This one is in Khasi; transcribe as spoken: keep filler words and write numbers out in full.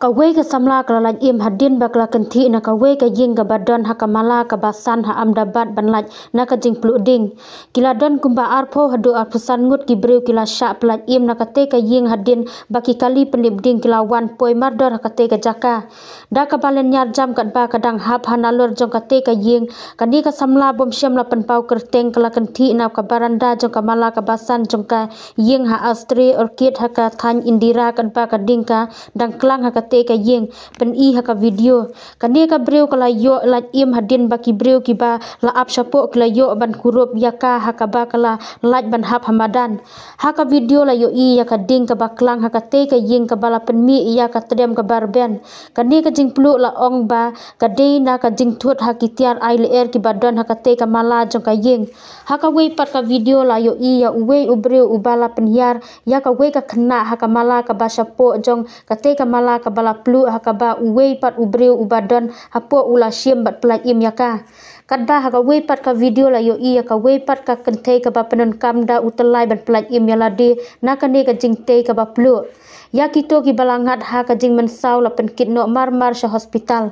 Kawei ka samla ka la lait im hadien ba ka la kynthih na kawei ka ïing kaba don ha ka mala kaba san ha Ahmedabad ban lait na ka jingpluh ding. Ki la don kumba arphew haduh arphew san ngut ki briew ki la shah pyllait im na katei ka ïing hadien ba ki kali pynlip ding ki la wan poi mardor ha katei ka jaka. Da kaba lyniar jam katba ka dang hap ha nalor jong katei ka ïing, kane ka samla bym shym la pynpaw kyrteng ka la kynthih na ka baranda jong ka mala kaba san jong ka ïing ha Astray Orchid ha ka thaiñ Indira katba ka ding ka dang klang ha katei ka ïing, pyni ha ka video. Kane ka briew ka la ïoh lait im hadien ba ki briew kiba la ap shapoh ki la ïoh ban kurup ïa ka ha kaba ka la lait ban hap ha madan. Ha ka video la ïohi ïa ka ding kaba klang ha katei ka ïing kaba la pynmih ïa ka triem kaba rben. Kane ka jingpluh la ong ba ka dei na ka jingthut ha ki tiar ai lyer kiba don ha katei ka mala jong ka ïing. Ha kawei pat ka video la ïohi ïa uwei u briew uba la pynhiar ïa kawei ka khynnah ha ka mala kaba shapoh jong katei ka mala kaba la pluh ha kaba uwei pat u briew uba don hapoh u la shim bad pyllait im ïa ka. Katba ha kawei pat ka video la ïohi ïa kawei pat ka kynthei kaba pyndonkam da u tyllai ban pyllait im ïa lade na kane ka jingtei kaba pluh. Ïa kito kiba la ngat ha ka jingmynsaw la pynkit noh mar mar sha hospital.